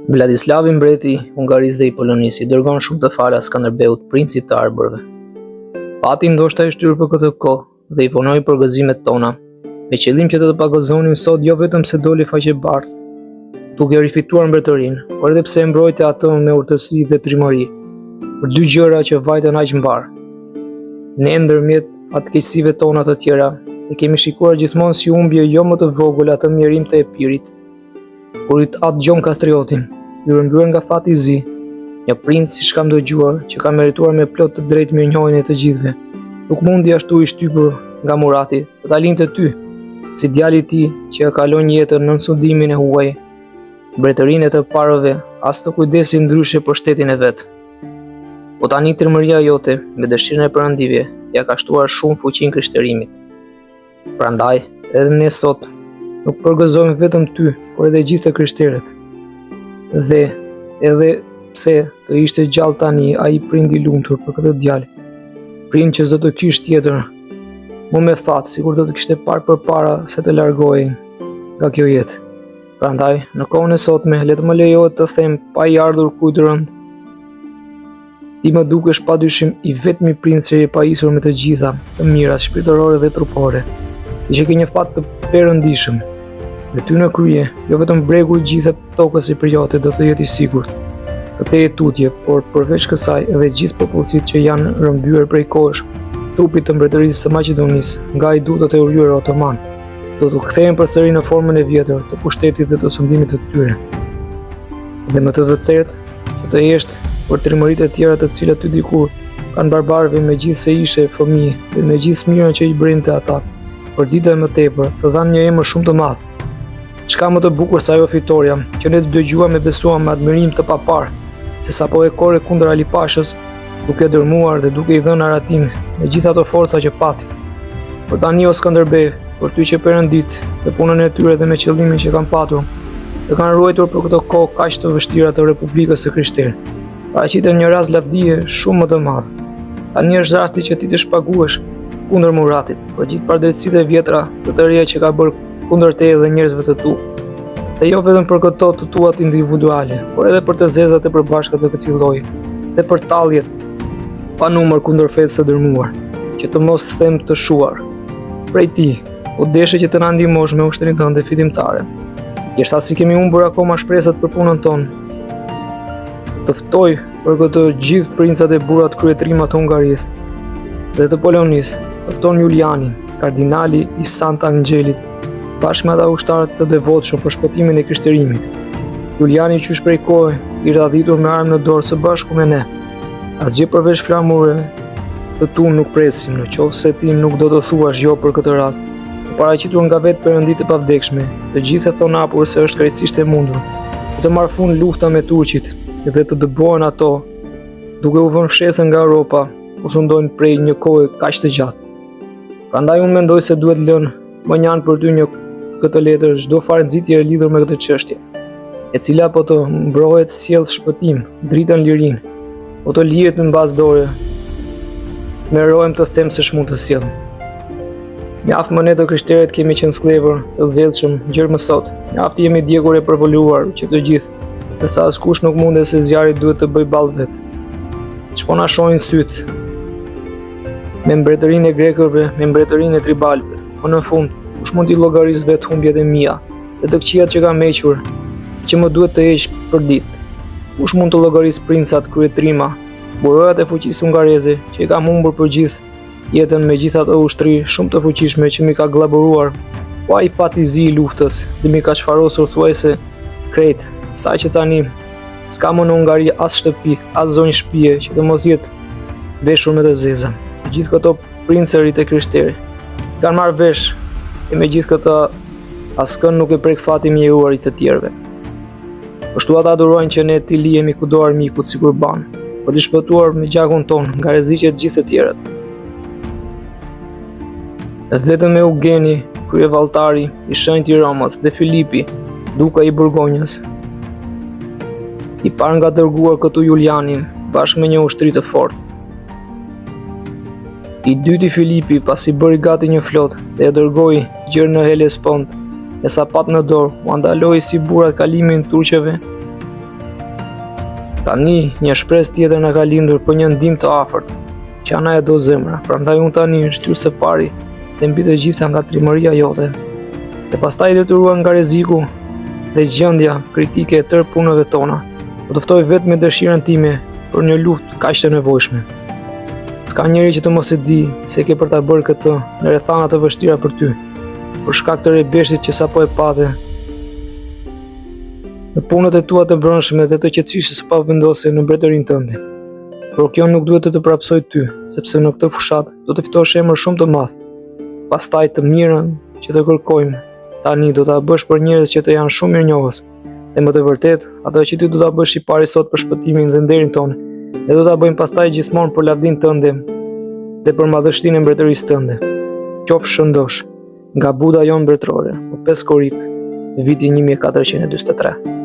Vladislavi mbreti i Hungarisë dhe i Polonisë i dërgon shumë të fala Skënderbeut, princit të Arbërve. Fati ndoshta i shtyu për këtë kohë dhe i vonoi përgëzimet tona, me qëllim që të të pagëzonin sot jo vetëm se dole faqebardhë, duke rifituar mbretërinë, por edhe pse e mbrojte atë me urtësi dhe trimëri, për dy gjëra që vajtën aq mbarë. Ne ndërmjet fatkeqësive tona të tjera, e kemi shikuar gjithmonë si humbje jo më të vogël atë mjerim të Epirit, Kur yt atë Gjon Kastriotin, i rrëmbyer nga fati i zi, një princ siç kam dëgjuar, që ka merituar me plot të drejtë mirënjohjen e të gjithëve, nuk mundi ashtu i shtypur nga Murati, të ta linte ty, si djali i tij që e kalon jetën nën sundimin e huaj, mbretërinë e të parëve, as të kujdesej ndryshe për shtetin e vet. Po tani trimëria jote, me dëshirën e perëndive, ia ka shtuar shumë fuqinë krishterimit. Prandaj, edhe ne sot nuk përgëzojmë vetëm ty, por edhe gjithë të krishterët. Dhe edhe pse të ishte gjallë tani ai prind i lumtur për këtë djalë, prind që s'do të kish tjetër, më me fat, sikur do të kishte parë përpara se të largohej nga kjo jetë. Prandaj, në kohën e sotme, le të më lejohet të them pa i ardhur kujt rëndë, Ti më dukesh pa dyshim i vetmi princ që je pajisur me të gjitha të mirat shpirtërore dhe trupore. Ti që ke një fat të perëndishëm. Me ty në krye, jo vetëm bregu i gjithë tokës epirote do të jetë i sigurt. Këtej e tutje, por përveç kësaj edhe gjithë popullsitë që janë rrëmbyer prej kohësh trupit të mbretërisë së Maqedonisë nga hajdutët e urryer otomanë, do të kthehen përsëri në formën e vjetër të pushtetit dhe të sundimit të tyre. Dhe me të vërtetë, që të jesh për trimëritë e tjera të cilat ty dikur pranë barbarëve megjithëse ishe fëmijë dhe me gjithë smirën që i brinte ata, për ditë e më tepër, të dhanë një emër shumë të madh. Ç'ka më të bukur se ajo fitorja, që ne të dëgjuam e besuam me admirim të paparë, se sapo e korre kundër Ali Pashës, duke dërmuar dhe duke i dhënë arratinë me gjithë ato forca që pati. Por tani o Skënderbe, për ty që perënditë, me punën e tyre dhe me qëllimin që kanë patur, të kanë ruajtur për këto kohë kaq të vështira të Republikës së Krishterë. Paraqitet një rast lavdie shumë më të madh. Tani është rasti që ti të shpaguhesh kundër Muratit, për gjithë padrejtësitë e vjetra dhe të reja që ka bërë kundër teje dhe njerëzve të tu. Dhe jo vetëm për këto të tuat individuale, por edhe për të zezat e përbashkëta të këtij lloji, dhe për talljet pa numër kundër fesë së dërmuar, që të mos them të shuar. Prej tij, u deshe që të na ndihmosh me ushtrinë tënde fitimtare. Ndërsa s'i kemi humbur akoma shpresat për punën tonë. Të ftoj për këtë gjithë princat e burrat kryetrima të Hungarisë dhe të Polonisë, të fton Juliani, kardinali i Sant Angjelit, bashkë me ata ushtarë të devotshëm për shpëtimin e krishterimit. Juliani qysh prej kohe i radhitur me armë në dorë së bashku me ne. Asgjë përveç flamurëve të tu nuk presim, në qoftë se ti nuk do të thuash jo për këtë rast. Të paraqitur nga vetë perënditë e pavdekshme, të gjithë e thonë hapur se është krejtësisht e mundur që të marrë fund lufta me turqit dhe të dëbohen ato, duke u vënë fshesën nga Europa, ku sundojnë prej një kohe kaq të gjatë. Prandaj unë mendoj se duhet lënë mënjanë për ty në këtë letër çdo farë nxitje e lidhur me këtë çështje, e cila po të mbrohet sjell shpëtim, dritën lirinë, po të lihet në mbas dore, mjerohem të them se ç'mund të sjellë. Mjaft më ne të krishterët kemi qenë skllevër, të zellshëm, gjer më sot. Mjaft jemi djegur e përvëluar që të gjithë, ndërsa askush nuk mundet se zjarrit duhet të bëjë ballë vetë. Ç'po na shohin sytë me mbretërinë e grekërve, me mbretërinë e tribalëve. Po në fund, kush mund t'i llogarisë vetë humbjet e mia dhe të këqijat që kam hequr, që më duhet të heq për ditë? Kush mund të llogarisë princat, kryetrima, mburojat e fuqisë hungareze që i kam humbur për gjithë jetën me gjithë ato ushtri shumë të fuqishme që m'i ka gllabëruar, po ai fat i zi i luftës dhe m'i ka shfarosur thuajse krejt, saqë tani s'ka më në Hungari as shtëpi, as zonjë shtëpie që të mos jetë veshur me të zeza. Gjithë këto princërit e krishterë kanë marrë vesh e me gjithë këtë askënd nuk e prek fati i mjeruar i të tjerëve. Kështu ata durojnë që ne t'i lihemi kudo armikut si kurban, për t'i shpëtuar me gjakun tonë nga rreziqet gjithë të tjerët. Vetëm Eugeni, kryevalltari i shenjtë i Romës dhe Filipi, duka i Burgonjës, i parë ka dërguar këtu Julianin bashkë me një ushtri të fortë. I dyti Filipi, pasi bëri gati një flotë dhe e dërgoi gjer në Helespont, me sa pat në dorë, ua ndaloi si burrat kalimin turqeve. Tani, një shpresë tjetër na ka lindur për një ndihmë të afërt, që na e do zemra, prandaj unë tani shtyrë së pari dhe mbi të gjitha nga trimëria jote. Dhe pastaj i detyruar nga rreziku dhe gjendja kritike e tërë punëve tona, po të ftoj vetë me dëshirën time për një luftë kaq të nevojshme. S'ka njeri që të mos e di se ke për ta bërë këtë në rrethana të vështira për ty, për shkak të rebeshit që sapo e pate në punët e tua të brendshme dhe të qetësisë së pavendosur në mbretërinë tënde. Por kjo nuk duhet të të prapsojë ty, sepse në këtë fushatë do të fitosh emër shumë të madh. Pastaj të mirën që të kërkojmë, tani do ta bësh për njerëz që të janë shumë mirënjohës. Dhe me të vërtetë, ato që ti do ta bësh i pari sot për shpëtimin dhe nderin tonë, ne do ta bëjmë pastaj gjithmonë për lavdinë tënde dhe për madhështinë e mbretërisë tënde. Qofsh shëndosh nga Buda jonë mbretërore, më 5 korrik, viti 1443.